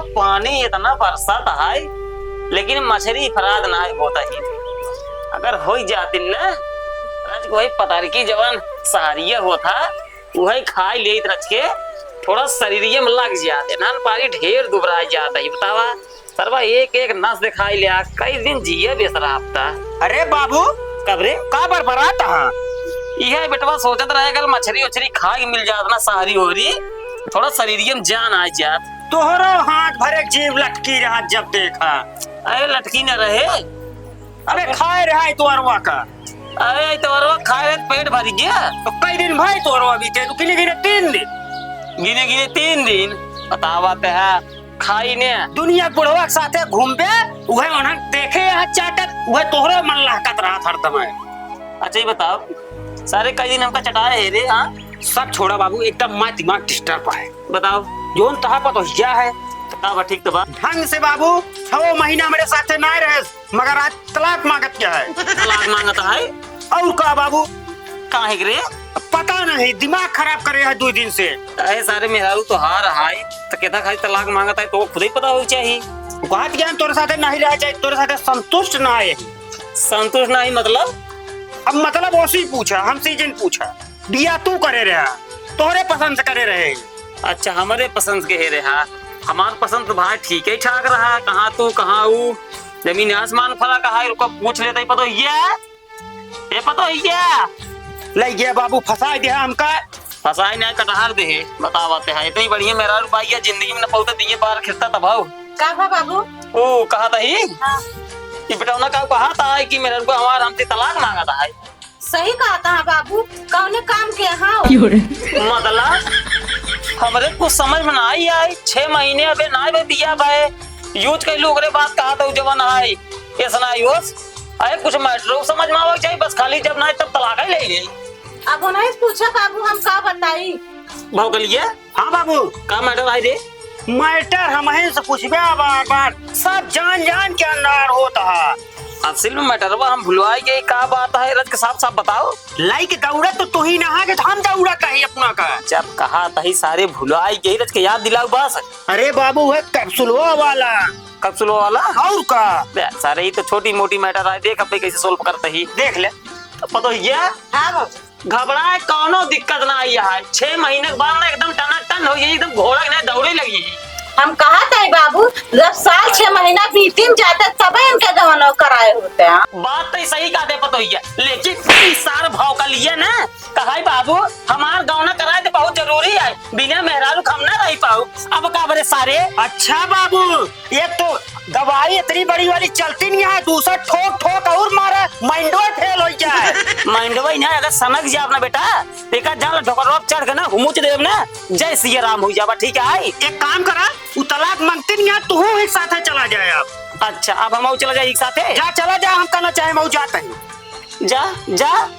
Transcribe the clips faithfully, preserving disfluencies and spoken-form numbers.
पानी इतना बरसत है, लेकिन मछरी फराद ना होत ही। अगर होइ जातिन न, रज के वही पतरकी जवन सहरिया होत है, उहइ खाइ लेइत रज के, थोड़ा सरीरिये में लग जात। एनहन पारी ढेर दुबराइ जात ही, बतावा। सरवा एक एक नस देखाइ ल्या, कई दिन जिए बेसरा हफ्ता। अरे बाबू, कब रे? का बरबरात हा? इहे बेटवा सोचत रहे, अगर मछरी उछरी खाइ के मिल जात न, सहरी ओहरी, थोड़ा सरीरिये में जान आइ जात। तोहरो हाथ भरे जीव लटकी रहत जब देखा। अरे लटकी न रहे। अबे खाए रहा है तोहरवा का। अरे तोहरवा खाए रहे त पेट भरि गया। तो कई दिन भाई तोहरवा बीते, तू गिने गिने तीन दिन। गिने गिने तीन दिन। बतावा ते है, खाई ने। दुनिया के बुढ़वा के साथे घूमबे, उहे उन्हन देखे यहाँ चाटत, उहे तोहरो मन लहकत रहत हरदम है। अच्छा ये बताओ, सारे कई दिन हमका चटाए है रे, हाँ? सब छोड़ा बाबू, एकदम मार दिमाग disturb है। बताओ। जौन तहा पतोहिया है। तो का बा, ठीक तो बा। ढंग से बाबू, छो महीना हमरे साथे नाय रहे, मगर आज तलाक मांगत क्या है? तलाक मांगत है? और का बाबू? काहे के रे? पता नहीं, दिमाग खराब करे है दो दिन से। अरे सारे मेहरारू तोहार है, तो केथा खाली तलाक मांगत है, तो खुद ही पता हो चाहिए। बात ज्ञान तोरे साथे नहीं रह जाए, तोरे साथे संतुष्ट ना है। संतुष्ट ना है मतलब? अब मतलब ओसी पूछा, हमसे जिन पूछा। बिया तू करे रहा, तोहरे पसंद से करे रहे। अच्छा, हमरे पसंद के हे रहा। हमार पसंद तो भाई ठीक ही ठाक रहा, कहाँ तू, कहाँ ऊ, जमीन आसमान फर्क है। रुको, पूछ लेते ही पतोहिया, ए पतोहिया। ले गया बाबू, फंसाइ दिया हमका। फंसाइ नहीं, कटहर दे। बतावा ते है, इतनी बढ़िया मेहरारू पाई है, जिंदगी में न पौते दिए बार खिरता तब हो। का भा बाबू? ओ, कहा था ही? हाँ। ये बेटौना का कहा था कि मेहरारू हमार हमसे तलाक मांगा था है। सही कहा था बाबू, कौने काम के हाँ? मतलब, हमरे कुछ समझ में ना आई, आई। छह महीने अबे ना बे बिया बाए, यूज कैलू ओकरे बाद कहा था जवन आई, ऐसा ना आई होस। अरे कुछ matter समझ में आवे के चाहिए, बस खाली जब ना आए तब तलाक ही ले ले। अब उन्हें पूछा बाबू, हम का बताई? भौकलिया? हाँ बाबू। का matter आई रे? Matter हमहिन से पूछबे बार बार, सब जान जान के अंधार होत हा। असल में matterवा हम भुलवाई गए, का बात है रज के साफ साफ बताओ। लाइक दौड़त तो तू ही ना है कि हम दौड़त है अपना का। जब कहा तही सारे भुलवाई गए, रज के याद दिलाओ बस। अरे बाबू, है कैप्सूलवा वाला। कैप्सूलवा वाला? और का? बे, सारे ई तो छोटी मोटी matter है, देख अबे कैसे solve करते ही। देख ले। तो पतोहिया? हाँ बाबू। घबराए कौनो दिक्कत ना आई है, छह महीने के बाद ना एकदम टनाटन हो, ये एकदम घोड़ा के नहीं दौड़े लगी। हम कहा थे बाबू, जब साल छह महीना बीतिन जाते तबे इनके गवनो कराए होते हैं। बात तो सही कहा दे पतोहिया, लेकिन ई सार भौकलिया ना कहाई बाबू, हमार गवना कराए तो बहुत जरूरी है, बिना मेहरारू के हम ना रह पाऊ। अब का बरे सारे। अच्छा बाबू, एक तो दवाई इतनी बड़ी वाली चलती नहीं है, दूसरा ठोक ठोक और मारे, mindवा fail हो जाए। Mindवा ही ना, अगर सनक जाब ना बेटा, तेका जाल ढोकरवा पे चढ़ के ना, हुमुच देब ना, जय सिया राम हो जाबा, ठीक है? एक काम करा, उ तलाक मंगती नहीं है, तू ही साथे चला जाए अब। अच्छा, अब हम चला जाए एक साथे? जा, चला जा, हम कहना चाहे, हम जाते हैं। जा, जा,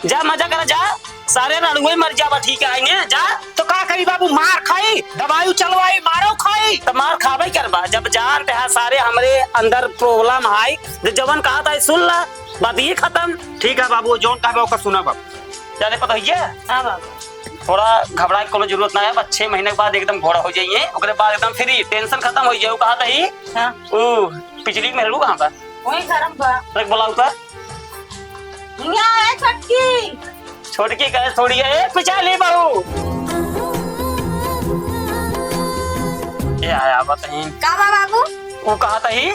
जा, मजा करा, जा। सारे रड़ुए मर जाबा, ठीक है, आएंगे, जा। तो का करी बाबू, मार खाई, दवाई चलवाई, मारो खाई। तो मार खाबे करबा, जब जान ते हा सारे हमरे अंदर problem है, जो जवन कहा था, सुन ला, बात ये खत्म। ठीक है बाबू, जौन कहबे ओकर सुना बाबू। जाने पता है? हाँ बाबू। थोड़ा घबराए के कोनो जरूरत ना है, बस छह महीने के बाद एकदम घोड़ा हो जाइए, ओकरे बाद एकदम free, tension खत्म हो जाए। कहा था ही? हाँ। ओ, पिछली मेहरू कहाँ बा? वही घर में बा। रख बुलाओ तो। हियाँ है छोटकी। छोटकी कहे थोड़ी है, ए पिछाली बहू। ए आया बताइन। का बा बाबू? वो कहा था ही?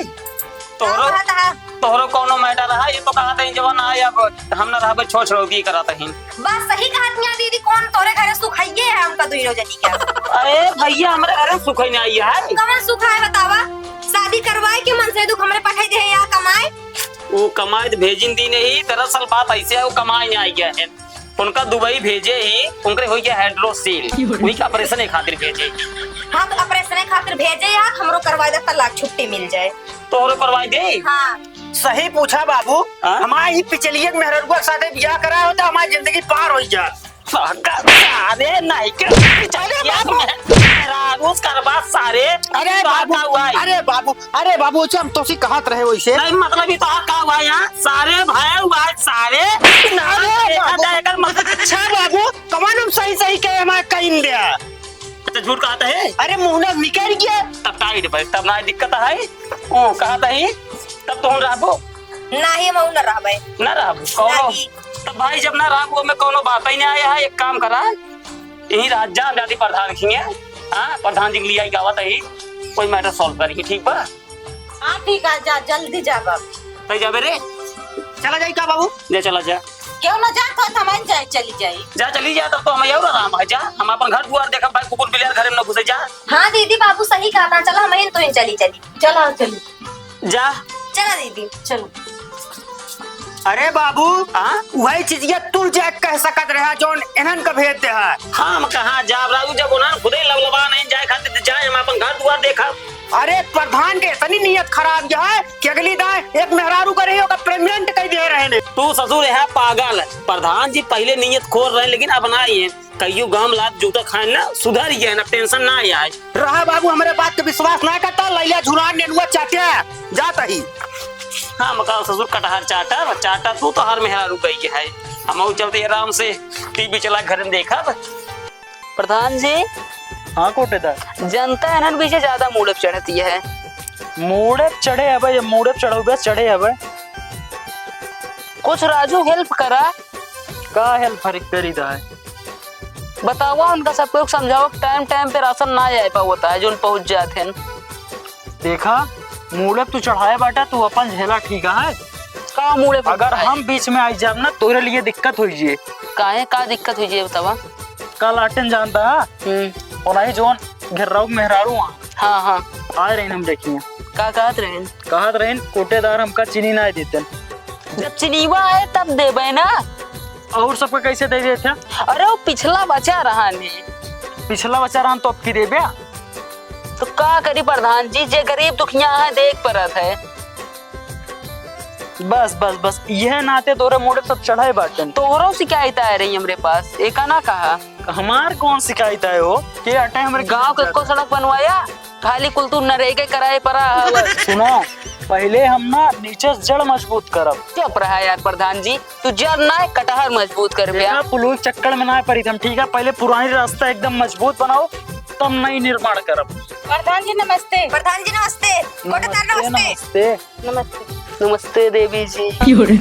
तोहरो, का कहत हा? तोहरो कौनो matter रहा, ये तो कहा था जवन आए अब हम ना रहबे छोड़ छोड़ की करा था ही। बस सही कहत मियाँ दीदी, कौन तोरे घरे सुखाइए है हमका दुइनो जनी के? अरे भैया, हमरे घरे सुखाई नहीं आई है। कवन सुख है बतावा? शादी करवाए के मन से दुख हमरे पठाई दे है यहाँ कमाए। वो कमाए तो भेजिन दी नहीं, दरअसल बात ऐसे है, वो कमाए नहीं आई है। उनका दुबई भेजे ही, उनके हो गया hydrocele, वही के operation खातिर भेजे। हाँ, तो operation खातिर भेजे यार, हमरो करवाए दे, तलाक छुट्टी मिल जाए। तोहरो करवाए दे? हाँ। सही पूछा बाबू, हाँ? हमारे ही पिछलिए मेहररुआ के साथे बियाह करा होता, हमारी जिंदगी पार हो जात। अरे नहीं के, अरे बाबू। मेहरारू करबा सारे। अरे बाबू, का हुआ है? अरे बाबू, अरे बाबू, उसे हम तोसी कहत रहे वैसे। नहीं, मतलब, ये तो का हुआ यहाँ? सारे भाई हुआ है, सारे। अरे देखा बाबू। जाए, एकर मतलब अच्छा बाबू, कमान हम सही सही कहे, हमारे कहीं दे। झूठ कहत है? अरे मुँह ना निकल गया। तब टाइट भाई, तब ना दिक्कत है। ओ कहत है, तब तो हम रहबो। नाही, हम न रहबे। ना रहबो, कौनो? नाही। तब भाई जब ना रहबो, में कौनो बात ही नहीं आया है, एक काम करा, यहीं रात जा, हम जाती प्रधान खिए। हाँ, प्रधान जी के लिए आई गावत है, कोई matter solve करी, ठीक बा? हाँ, ठीक है, जा, जल्दी जा बाबू। तै जाबे रे? चला जाई का बाबू? जा, चला जा। क्यों ना जा, तो हम जाए, चली जाई। जा, चली जा, तब तो हम और आराम है। जा, हम अपन घर दुआर देखब, भाई, कुकुर बिलार घर में न घुसे। जा। हाँ दीदी, बाबू सही कहा था, चला हम तो ही चली, चली। चला, चली। जा। चला दीदी, चलो। अरे बाबू, हाँ? वही चीजिया तू जाके कह सकत रहा, जौन इन्हन का भेज दे है। हम कहाँ जाब राजू, जब उन्हन खुदे लबलबा नहीं जाए खातिर, तो जाए हम अपन घर दुआर देखब। अरे प्रधान के इतनी नीयत खराब यह है कि अगली दाएं एक मेहरारू का रही, ओका pregnant कई दे रहे ने। तू ससुर है पागल, प्रधान जी पहले नीयत खोर रहे, लेकिन अब ना ही है। कहियो गाम लात जूता खाए ना, सुधर गया ना, tension ना आए। रहा बाबू, हमरे बात के विश्वास ना करता, लैया झुरान नेनुआ चाटे जात ही। हाँ, मका ससुर कटहर चाटा, चाटा तू तो हर मेहरारू कही के है। हम और चलते आराम से टीवी चला घर में देखब। प्रधान जी। हाँ कोटेदार। जनता इन्हन पीछे ज्यादा मूड़े पे चढ़ती है। मूड़े पे चढ़े हबे, ये मूड़े पे चढ़ो बे, चढ़े हबे। कुछ राजू help करा। का help हर करी दा है? बतावा उनका सबको समझावा, time time पे राशन ना आए पावता है, जोन पहुँच जात हैं। देखा, मूड़े पे तू चढ़ाए बाटा, तू अपन झेला ठीक है। का मूड़े पे अगर चढ़ाए? हम बीच में आई जाब ना, तोरे लिए दिक्कत होई जे। काहे, का दिक्कत होई जे बतावा? कल आटेन जानता है? हम्म। ओनाही जोन घेर्राऊ मेहरारू हाँ। हाँ, हाँ। आए रहीन हम देखिए। का कहत रहीन? कहत रहीन, कोटेदार हमका चीनी ना देतन। जब चीनीवा आए तब देबे ना। और सबका कैसे दे देते हैं? अरे वो पिछला बचा रहा ने। पिछला बचा रहा तो अब की देबे? तो का करी प्रधान जी, जे गरीब दुखिया है, देख परत है। बस, बस, बस, यह नाते तोरे मूड़े सब चढ़ाए बाटन। तोहरो शिकायत आ रही हमरे पास, एका ना कहा। हमार कौन शिकायत आए हो? के हटे हमरे गाँव के को सड़क बनवाया, खाली कुल तू नरेगा कराए परा है बस। सुनो, पहले हम ना नीचे से जड़ मजबूत करब। चुप रहा यार प्रधान जी, तू जड़ ना कटहर मजबूत कर बे। देखा, पुलुल चक्कर में ना पड़ी हम, ठीक है? पहले पुरानी रास्ता एकदम मजबूत बनाओ, तब नई निर्माण करब। प्रधान जी नमस्ते। प्रधान जी नमस्ते। कोटेदार नमस्ते, नमस्ते। नमस्ते। नमस्ते। नमस्ते देवी जी। क्यों रे?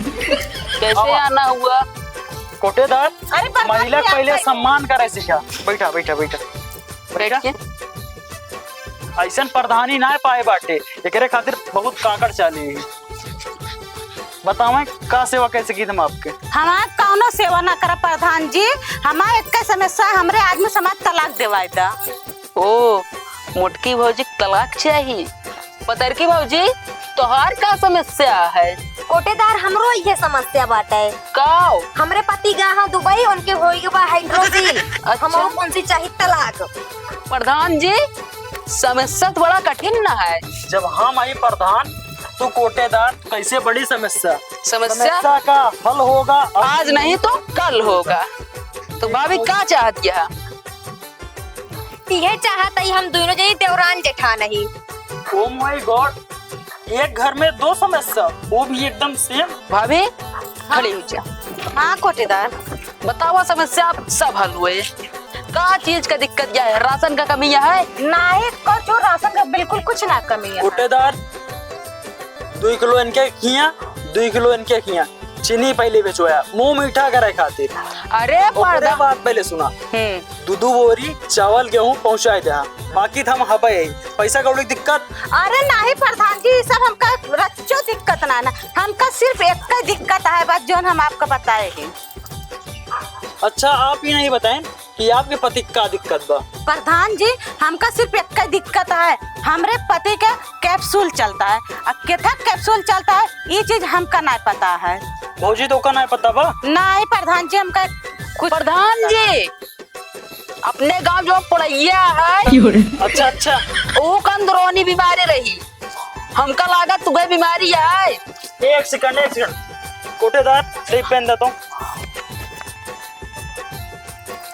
कैसे आवा। आना हुआ? कोटेदार, अरे प्रधान महिला जी, के पहले आप सम्मान करे सीखा। बैठा, बैठा, बैठा। बैठा। बैठ के। ऐसन प्रधानी ना पाए बाटे, एकरे खातिर बहुत काकड़ चाली है। बतावें का सेवा कैसे की हम आपके? हमार कौनो सेवा ना करा प्रधान जी, हमार एक समस्या, हमरे आदमी समाज तलाक देवाए दा। ओ, मोटकी भौजी तलाक चाही। पतरकी भौजी, तोहार का समस्या है? कोटेदार, हमरो इहे समस्या बाटे। का? हमरे पति गा हैं दुबई, उनके होई बा हाइड्रोसील। अच्छा। हमरो उनसे चाही तलाक। प्रधान जी, समस्या तो बड़ा कठिन न है। जब हम आई प्रधान, तो कोटेदार, कैसे बड़ी समस्या? समस्या? समस्या का हल होगा आज नहीं तो कल होगा। तो भाभी का चाहत यह? इहे चाहत हई हम दोनों जनी देवरान जेठान ही। Oh my God, एक घर में दो समस्या, वो भी एकदम same। भाभी, खड़ी हो जा। हाँ कोटेदार। बतावा समस्या सब हल हुए। का चीज का दिक्कत या है? राशन का कमी या है? नाही, कुछ राशन का बिल्कुल कुछ ना कमी है। कोटेदार, दुई किलो इनके खिया, दुई किलो इनके खिया। चीनी पहले बेचवाया, मुंह मीठा करे खातिर। अरे ओकरे परदा- बात पहले सुना। हम्म। दू दू बोरी चावल गेहूं पहुंचाए दे, बाकी त हम हबे ही। पैसा कौड़ी की दिक्कत? अरे नाही प्रधान जी, ई सब हमका रच्चो दिक्कत ना ना, हमका सिर्फ एक दिक्कत है बस, जोन हम आपका बताए ही। अच्छा, आप ही नहीं बताएं कि आपके पति का दिक्कत बा? प्रधान जी, हमका सिर्फ एक दिक्कत है, हमरे पति के capsule चलता है। अब केथा capsule चलता है, ई चीज हमका नहीं पता है। भौजी, तो का नहीं पता बा? नहीं प्रधान जी, हमका कुछ प्रधान जी, अपने गांव जो पड़ैया है, अच्छा, अच्छा। वो कंदरोनी बीमारी रही, हमका लागत तुहे बीमारी है। एक second, एक second। कोटेदार, दे पेन दे तो।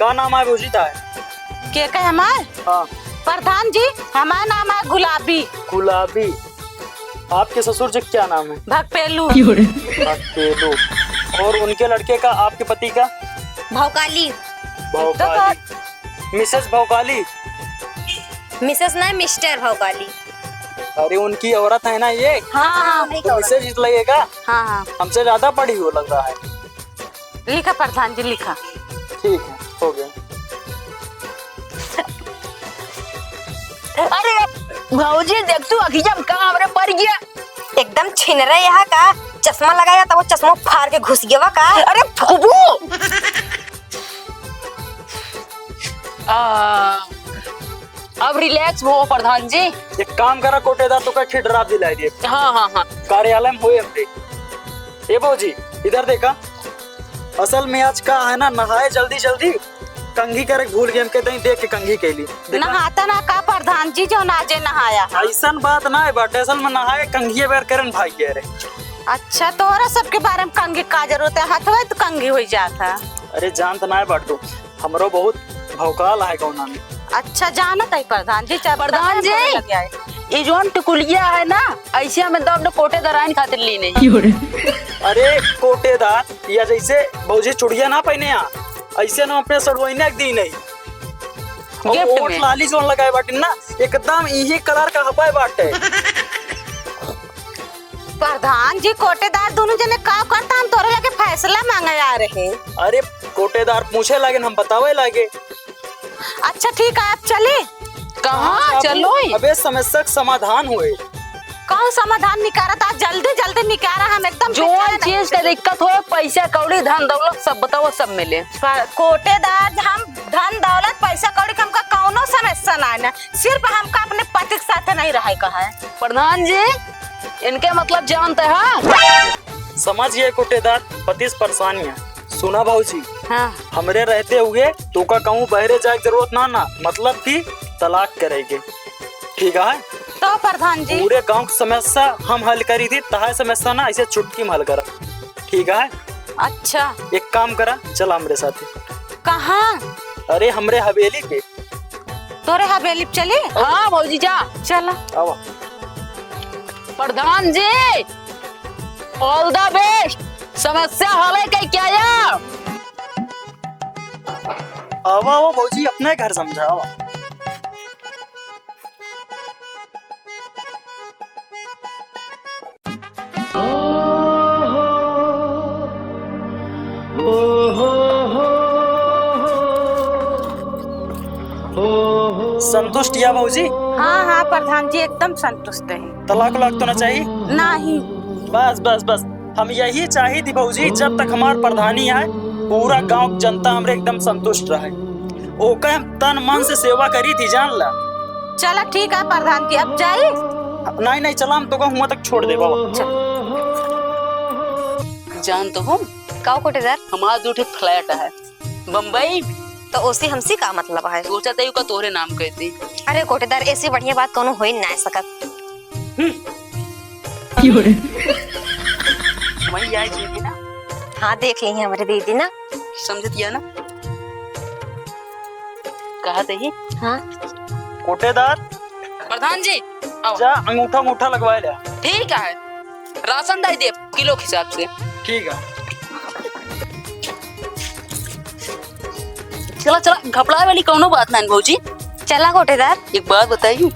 का नाम है भौजी ताए? के का हमार? हाँ। प्रधान जी, हमार नाम है गुलाबी। गुलाबी। आपके ससुर जी क्या नाम है? भगपेलू। भगपेलू। और उनके लड़के का, आपके पति का? भौकाली। भौकाली। तो मिसेस भौकाली, मिसेस नहीं, मिस्टर भौकाली। अरे, उनकी औरत है ना ये। हाँ, हाँ, वही तो तो। मिसेस लगेगा। हाँ, हाँ। हमसे ज्यादा पढ़ी हो लग रहा है। लिखा प्रधान जी, लिखा। ठीक है, हो गया। अरे भौजी, देख तू, अखिया में का हमरे पड़ गया। एकदम छिनरा यहाँ का, चश्मा लगाया था, वो चश्मा फाड़ के घुस गया का। अरे फुबू। आ, अब relax हो प्रधान जी। एक काम करा कोटेदार, तोका खिडरा दिलाई दिए। हाँ, हाँ, हाँ। कार्यालय में होए हमरे। ए भौजी, इधर देखा। असल में आज का है ना, नहाए जल्दी जल्दी, कंघी करे भूल गए, हमके तई देख के कंघी कैली। देखा? नहाता ना का प्रधान जी, जो नाजे नहाया है। ऐसन बात ना है बाटे, असल में नहाए कंघिए बेर करन भाई गए रहे। अच्छा, तोहरा सबके बारे में कंघी का जरूरत है, हथवा तो कंघी हो जात है। अरे जानत ना है बाटू, हमरो बहुत भौकाल है कौना में। अच्छा, जानत है प्रधान जी, चाहे प्रधान जी, लगे आए। ये जोन टिकुलिया है ना, ऐसे हमें तो अपने कोटेदाराइन खातिर ली नहीं। अरे कोटेदार, या जैसे भौजी चुड़िया ना पहने आ, ऐसे ना अपने सड़ुआइने एक दी नहीं। और गिफ्ट ओठ में। लाली जोन लगाए बाटे ना, एकदम इही कलर का हपाए बाटे। प्रधान जी, कोटेदार दोनों जने का करता, हम तोरे लगे फैसला मांगे आ रहे। अरे कोटेदार पूछे लागे, हम बतावे लागे। अच्छा ठीक है, अब चली। कहाँ हाँ, चलो? अबे समस्या का समाधान होए। कौन समाधान निकारा था? जल्दी जल्दी निकारा, हम एकदम जो बेचैन हैं। चीज का दिक्कत हो, पैसा कौड़ी धन दौलत सब बताओ, सब मिले। पर कोटेदार, हम धन दौलत पैसा कौड़ी का हमका कौनो समस्या ना है ना, सिर्फ हमका अपने पति के साथ नहीं रहे का है। प्रधान जी, इनके मतलब जानते हैं? समझ गए कोटेदार, पति से परेशान है। सुना भौजी, हाँ। हमरे रहते हुए तोका कहूँ बहरे जाए के जरूरत ना ना, मतलब कि तलाक करेके, ठीक है? तो प्रधान जी? पूरे गांव की समस्या हम हल करी थी, तहार समस्या ना ऐसे चुटकी में हल करा, ठीक है? अच्छा। एक काम करा, चला हमरे साथे। कहाँ? अरे हमरे हवेली पे। तोरे हवेली पे चली? हाँ भौजी जा। चला। आवा। प्रधान जी, all the best। समस्या हल है कई क्या या? आवा, आवा भौजी, अपने घर समझा, आवा। संतुष्ट या भौजी? हाँ, हाँ, प्रधान जी, एकदम संतुष्ट है। तलाक उलाक तो ना चाहिए? नहीं। बस, बस, बस, हम यही चाही थी भौजी, जब तक हमार प्रधानी आए, पूरा गांव के जनता हमरे एकदम संतुष्ट रहे। ओके हम तन मन से सेवा करी थी, जान ला। चला ठीक है प्रधान जी, अब जाई? नहीं, नहीं, चला, हम तोका हुआं तक छोड़ दे बाबा। चल। जान तो हो, का कोटेदार? हमार दू ठे flat है बम्बई। तो ओसे हमसे का मतलब है? सोचा तई ओका तोहरे नाम कहती। अरे कोटेदार, ऐसे बढ़िया बात कौनो हो ही ना सकत। हम्म। वही आई दीदी ना। हाँ, देख ली हमरे दीदी ना। समझतिया ना? कहा तही? हाँ। कोटेदार। प्रधान जी, आओ। जा, अंगूठा, अंगूठा लगवा ले। ठीक है, राशन दे दे किलो के हिसाब से। ठीक है। चला, चला, घबराए वाली कौनो बात नहीं भौजी। चला कोटेदार। एक बात बताई,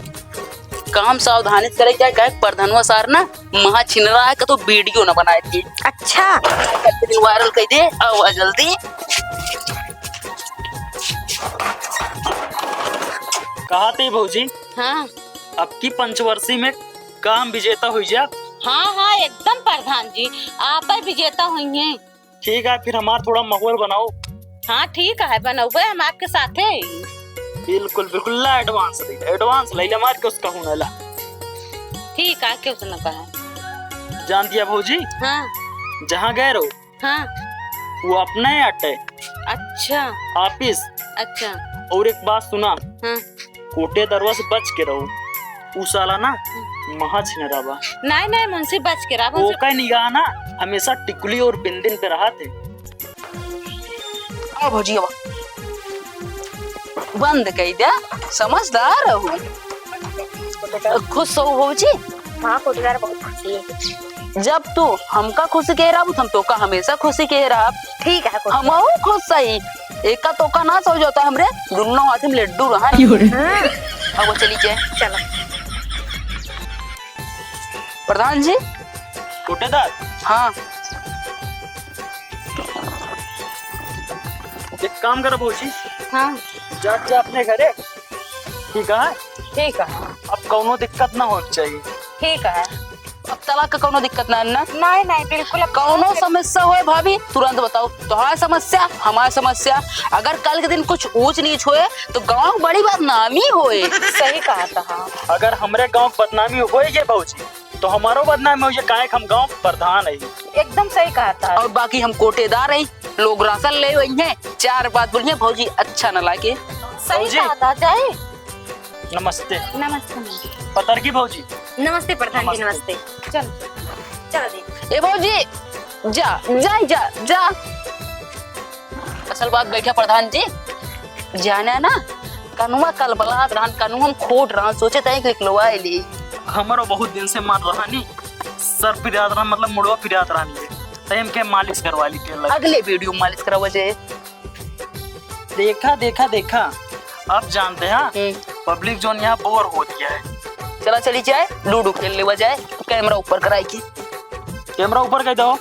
काम सावधानी से करे जाए, काहे प्रधानवा सार ना महा छिनरा है, कतो video ना बनाए थी। अच्छा। एक दिन viral कर दे, आओ जल्दी। कहा थे भौजी? हाँ। अब की पंचवर्षी में काम विजेता हुई जा। हाँ, हाँ, एकदम प्रधान जी, आप ही विजेता हुई हैं। ठीक है, फिर हमार थोड़ा माहौल बनाओ। हाँ, ठीक है, बनौबे हम आपके साथे। बिल्कुल, बिल्कुल, ला advance ले, advance ले ले, मार के उसका हूँ ना ला। ठीक है, क्यों से ना कहा। जान दिया भौजी? हाँ। जहाँ गए रहो, हाँ। वो अपना ही अड्डा है। अच्छा। Office। अच्छा। और एक बात सुना। हाँ। कोटेदरवा से बच के रहो। उ साला ना महा छिनरा बा। नहीं, नहीं, मुंशी बच के रहो, मुंशी। ओका निगाह ना हमेशा टिकुली और बिंदिन पे रहत है। आ भौजी, अब बंद कई दे, समझदार हो। खुश हो भौजी? हाँ, कोटेदार बहुत खुशी है। जब तू हमका खुशी कह रहा, हम तोका हमेशा खुशी कह रहा। ठीक है, कोटेदार। हमहू खुश सही। एका तोका ना समझौता, हमरे दुन्नो हाथ में लड्डू रहा। हाँ। अब वो चली जाए। चलो। प्रधान जी। कोटेदार। हाँ। एक काम करो भौजी। हाँ। जा, जा अपने घरे। ठीक है? ठीक है। अब कौनो दिक्कत ना होए के चाहिए। ठीक है। अब तलाक का कौनो दिक्कत ना है ना? नहीं, नहीं, बिल्कुल। अब कौनो समस्या होए भाभी, तुरंत बताओ। तोहार समस्या, हमार समस्या। अगर कल के दिन कुछ ऊंच नीच होए, तो गांव की बड़ी बदनामी होए। सही कहा था। अगर हमरे गांव की बदनामी होए ये भौजी, तो हमारो बदनामी होए, काहे कि हम गांव के प्रधान है। एकदम सही कहा था। और बाकी हम कोटेदार है, लोग राशन ले वही हैं, चार बात बोलिए भौजी अच्छा न लागे। सही भौजी। कहा था, जाए। नमस्ते। नमस्ते, नमस्ते। पतरकी भौजी। नमस्ते प्रधान जी, नमस्ते। नमस्ते। चल, चल दे। ए भौजी, जा, जा, जा, जा। असल बात बैठा प्रधान जी, जाने ना, कनुआ कल बलात रहन, कनुआ हम खोट रहन, सोचे तय निकलवा ली। हमरो बहुत दिन से मार रहा नी, सर पिरात रहा, मतलब मुड़वा पिरात रहा नी, तय हमके मालिश करवा ली तेल लगा। अगले वीडियो में मालिश करवा जाए। देखा, देखा, देखा, अब जानते हैं, हम्म। पब्लिक जोन यहाँ बोर हो गया है। चला चली जाए, लूडो खेल लेवा जाए, कैमरा ऊपर कराई की। कैमरा ऊपर कर दो।